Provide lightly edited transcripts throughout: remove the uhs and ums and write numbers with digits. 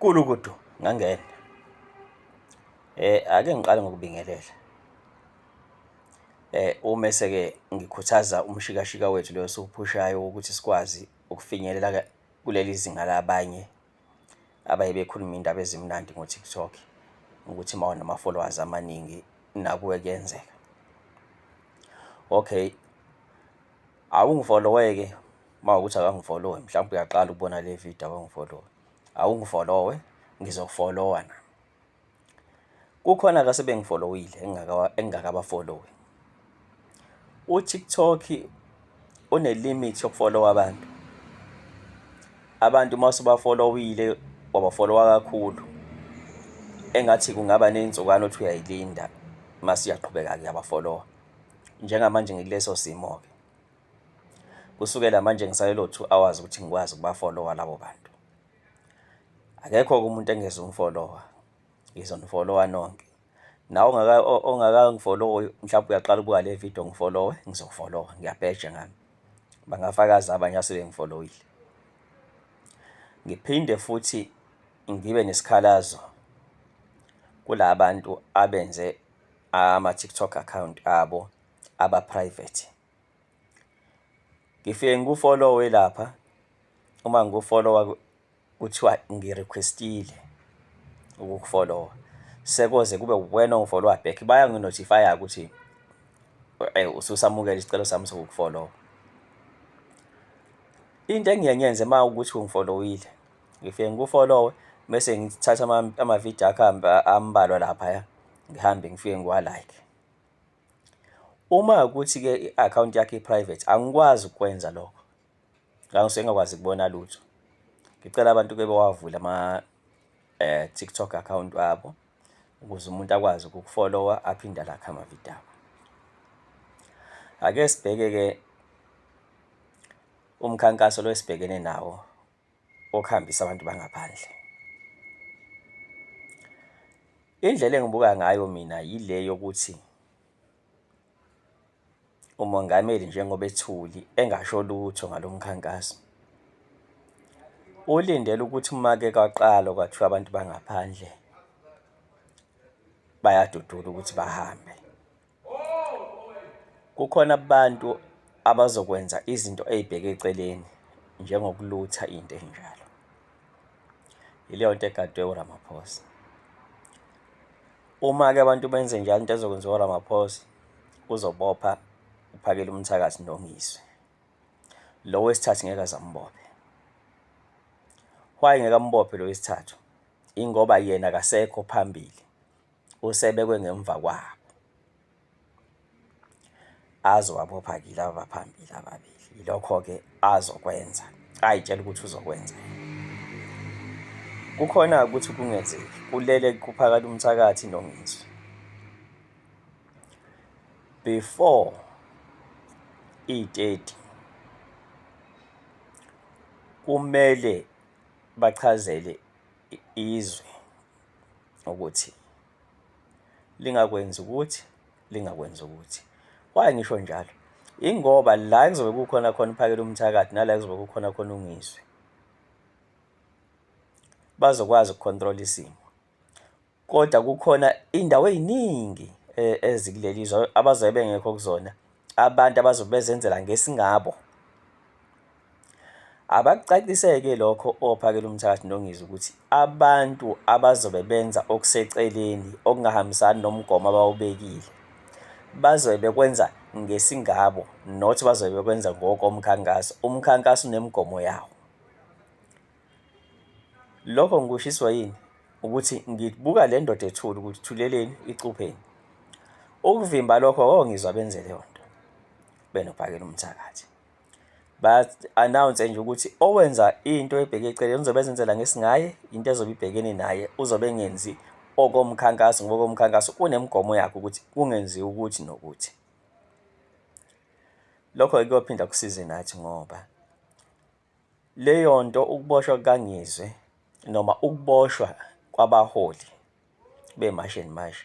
Gulukudu ngangena. Ake ngiqale ngokubingelela. Uma seke ngikhuthaza umshikashika wethu lo esiwuphushayo wokuthi sikwazi ukufinyelela kuleli zinga labanye abaye bekhulume iy'ndaba ezimnandi ngo-TikTok, ukuthi uma unama-followers amaningi nakuwe kuyenzeka. Okay, awungifolowe-ke uma kuwukuthi awukangifolowi, mhlawumpe uyaqala ukubona le vidiyo awukangifolowi. Awungifolowe, ngizokufolowa nami. Kukhona-ke asebengifolowile engingakabafolowi. U-TikTok une-limit yokufolowa abantu. Abantu uma usubafolowile, wabafolowa kakhulu, engathi kungaba ney'nsukwana othi uyayilinda mase uyaqhubeka-ke uyabafolowa. Njengamanje ngikuleso simo-ke. Kusukela manje ngisalelwe u-2 hours ukuthi ngikwazi ukubafolowa labo bantu. Akekho-ke umuntu engezumfolowa, ngizonifolowa nonke. Nawe ongakangifolowi mhlawumpe uyaqala ukubuka le vidiyo ngifolowe, ngizokufolowa, ngiyabheja ngami. Bangafakaza abanye asebengifolowile. Ngiphinde futhi ngibe nesikhalazo kula bantu abenze ama-TikTok account abo aba-private. Ngifike ngikufolowe lapha, uma ngikufolowa kuthiwa ngi-request-ile ukukufolowa, sekoze kube uwena ongifolowa back. Bayangi-notify-a ukuthi ususamukele isicelo sami sokukufolowa. Into engiye ngiyenze uma kuwukuthi ungifolowile, ngifike ngikufolowe mese ngithatha amavidiyo akho ambalwa laphaya, ngihambe ngifike ngiwa-like. Uma kuwukuthi-ke i-akhawunti yakho i-private, angikwazi ukukwenza lokho, la ngisuke ngingakwazi ukubona lutho. Ngicela abantu-ke bewavule ama-TikTok account abo ukuze umuntu akwazi ukukufolowa aphinde alakhe amavidiyo akho. Ake sibheke-ke umkhankaso lo esibhekene nawo wokuhambisa abantu bangaphandle. Indlela engibuka ngayo mina yile yokuthi umongameli njengoba ethuli engasho lutho ngalo mkhankaso, ulindele ukuthi uma-ke kwaqalwa kwathiwa abantu bangaphandle bayadudula ukuthi bahambe. Kukhona abantu abazokwenza izinto ey'bheke eceleni njengokulutha iy'nto ey'njalo. Yileyo nto egadwe uRamaphosa. Uma-ke abantu benze njalo into ezokwenziwa uRamaphosa, uzobopha uphakele umthakathi noNgizwe. Lo wesithathu ngeke aze ambophe. Why ngeke ambophe lo wesithathu? Ingoba yena akasekho phambili, usebekwe ngemva kwabo. Azowabopha-ke laba abaphambili ababili. Yilokho-ke azokwenza, ay'tshela ukuthi uzokwenza. Kukhona-ke ukuthi kungenzeki, kulele kuphakela umthakathi noNgizwe. Before iyi-30 kumele bachazele izwe ukuthi lingakwenzi ukuthi, lingakwenzi ukuthi. Why ngisho njalo? Ingoba la kuzobe kukhona khona uphakela umthakathi nala kuzobe kukhona khona uNgizwe, bazokwazi ukukhontrola isimo. Kodwa kukhona iy'ndawo ey'ningi ezikuleli zwe abazobe bengekho kuzona, abantu abazobe bezenzela ngesingabo. Abakucaciseke lokho ophakela umthakathi noNgizwe ukuthi abantu abazobe benza okuseceleni okungahambisani nomgomo abawubekile, bazobe bekwenza ngesingabo, not bazobe bekwenza ngokomkhankaso. Umkhankaso unemigomo yawo. Lokho ngikushiswa yini? Ukuthi ngibuka le ndoda ethule ukuthi thuleleni icupheni. Ukuvimba lokho oNgizwe abenze leyo nto benophakela umthakathi. Ba-announce nje ukuthi owenza into ebheke eceleni uzobe ezenzela ngesingaye, into ezobe ibhekene naye, uzobe engenzi okomkhankaso, ngoba okomkhankaso kunemigomo yakhe ukuthi kungenziwa ukuthi nokuthi. Lokho-ke kuyophinda kusize nathi ngoba leyo nto ukuboshwa kukaNgizwe noma ukuboshwa kwabaholi be-March and March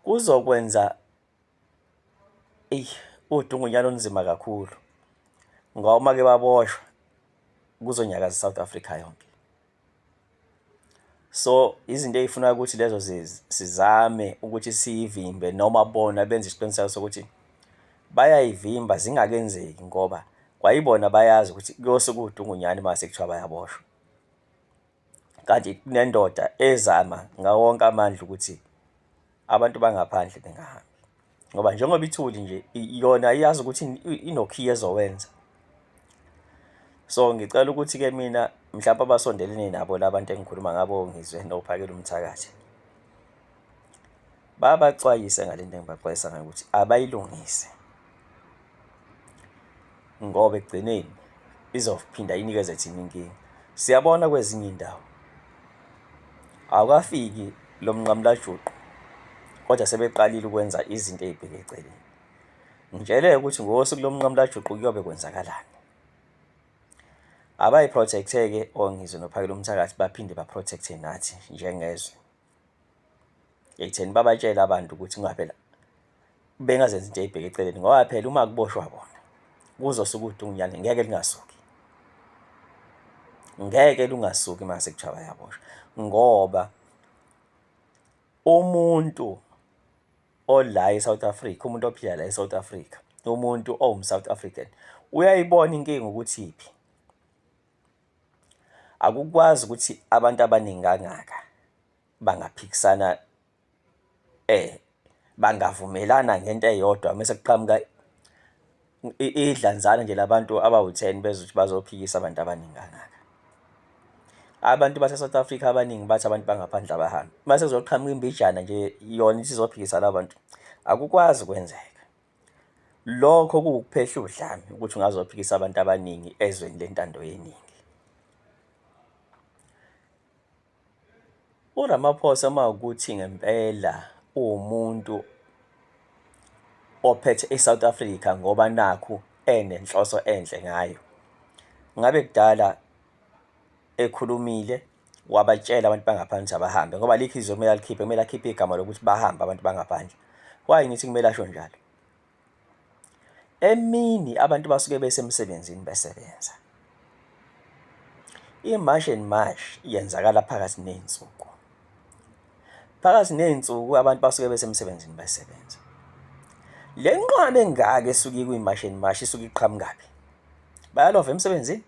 kuzokwenza eyi udungunyana olunzima kakhulu, ngoba uma-ke baboshwa kuzonyakaza i-South Africa yonke. So izinto ey'funa ukuthi lezo sizame ukuthi siyivimbe noma bona benze isiqiniseko sokuthi bayayivimba zingakenzeki ngoba kwayibona bayazi ukuthi kuyosuke udungunyane uma sekuthiwa bayaboshwa. Kanti kunendoda ezama ngawo wonke amandla ukuthi abantu bangaphandle bengahambi. Ngoba njengoba ithuli nje yona iyazi ukuthi inokhiye ezowenza. So ngicela ukuthi-ke mina mhlawumpe abasondelene nabo la bantu engikhuluma ngabo Ngizwe noPhakel'umthakathi, babaxwayise ngale nto engibaxwayisa ngayo ukuthi abayilungise ngoba ekugcineni izophinda inikeze thina inkinga. Siyabona kwezinye iy'ndawo awukafiki lo mnqamulajuqu kodwa sebeqalile ukwenza izinto ey'bheke eceleni. Ngitshele-ke ukuthi ngosuku lomnqamulajuqu kuyobe kwenzakalani. Abayi-protect-e-ke oNgizwe noPhakel'umthakathi baphinde ba-protect-e nathi njengezwe. Ekutheni babatshele abantu ukuthi ngoba phela bengazenzi into ey'bheke eceleni ngoba phela uma kuboshwa bona kuzosuka udungunyane ngeke lungasuki. Ngeke lungasuki uma sekuthiwa bayaboshwa ngoba umuntu ola e-South Africa, umuntu ophila la e-South Africa, umuntu owum-South African uyayibona inkinga ukuthi iphi. Akukwazi ukuthi abantu abaningi kangaka bangaphikisana bangavumelana ngento eyodwa mese kuqhamuka idlanzana nje labantu abawu-10 bezothi bazophikisa abantu abaningi kangaka. Abantu base-South Africa abaningi bathi abantu bangaphandle abahambe. Mase kuzoqhamuka imbijana nje yona isizophikisa labo bantu. Akukwazi ukwenzeka. Lokho kuwukuphehla udlame ukuthi ungazophikisa abantu abaningi ezweni lentando yeningi. URamaphosa uma kuwukuthi ngempela uwumuntu ophethe i-South Africa ngoba nakhu enenhloso enhle ngayo, ngabe kudala ekhulumile wabatshela abantu bangaphandle ukuthi abahambe ngoba alikho izwi okumele alikhiphe, kumele akhiphe igama lokuthi bahambe abantu bangaphandle. Why ngithi kumele asho njalo? Emini abantu basuke besemsebenzini besebenza. I-March and March yenzakala phakathi ney'nsuku. Phakathi ney'nsuku abantu basuke besemsebenzini besebenza. Le nqwaba engaka esuke ikwi-March and March isuke iqhamukaphi? Bayalova emsebenzini?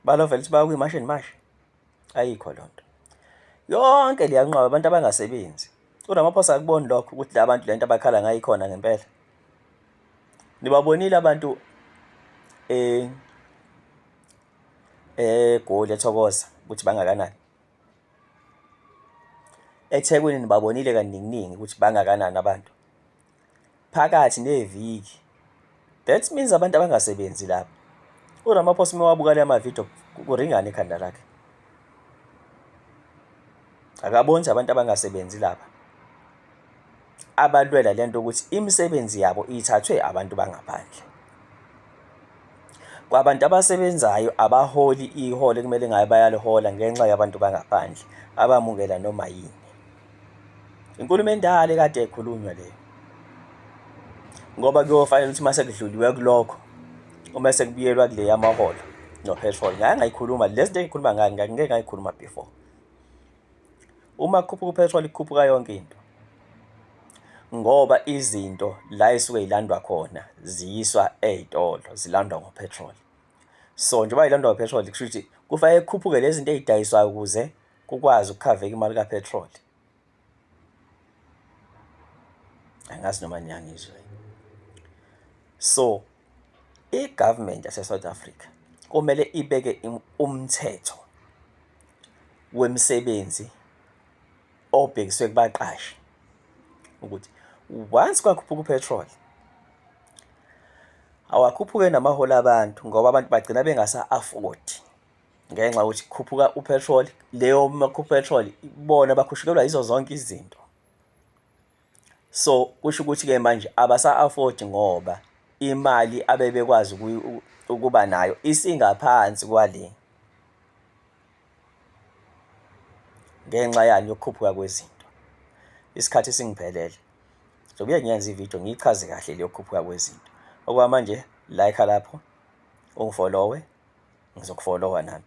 Balovela ukuthi baya kwi-March and March? Ayikho loo nto. Yonke leya nqwaba abantu abangasebenzi. URamaphosa akuboni lokho ukuthi la bantu lento abakhala ngayo ikhona ngempela. Nibabonile abantu eGoli eThokoza ukuthi bangakanani. EThekwini nibabonile kaninginingi ukuthi bangakanani abantu. Phakathi neviki. That means abantu abangasebenzi lapha. URamaphosa uma wabuka le mavidiyo kuringana ikhanda lakhe. Akaboni abantu abangasebenzi lapha. Abalwela lento ukuthi imisebenzi yabo ithathwe abantu bangaphandle. Kwabantu abasebenzayo abaholi iholo ekumele ngabe bayalihola ngenxa yabantu bangaphandle abamukela noma yini. Inkulumo endala ekade ekhulunywa leyo. Ngoba kuyofanele ukuthi uma sekudluliwe kulokho, uma sekubuyelwa kule yamaholo no-petrol, ngake ngayikhuluma lezi zinto engikhuluma ngayo ngake ngayikhuluma before. Uma kukhuphuka u-petrol kukhuphuka yonke into. Ngoba izinto la esuke yilandwa khona ziyiswa ey'tolo zilandwa ngo-petrol. So njengoba yilandwa ngo-petrol kusho ukuthi kufanele kukhuphuke lezi zinto ey'dayiswayo ukuze kukwazi ukukhaveka imali ka-petrol. Angazi noma niyangizwa. So i-government yase-South Africa kumele ibeke umthetho wemisebenzi obhekiswe kubaqashi ukuthi once kwakhuphuka u-petrol awakhuphuke namaholo abantu ngoba abantu bagcina bengasa-afford ngenxa yokuthi kukhuphuka u-petrol, leyo makhuphuka u-petrol bona bakhushukelwa yizo zonke izinto. So kusho ukuthi-ke manje abasa-afford ngoba imali abebekwazi ukuba nayo isingaphansi kwale ngenxa yani yokukhuphuka kwezinto. Isikhathi singiphelele. Ngizobuye ngiyenze ividiyo ngiyichaze kahle le yokukhuphuka kwezinto. Okwamanje like lapho, ungifollowe, ngizokufollowa nami.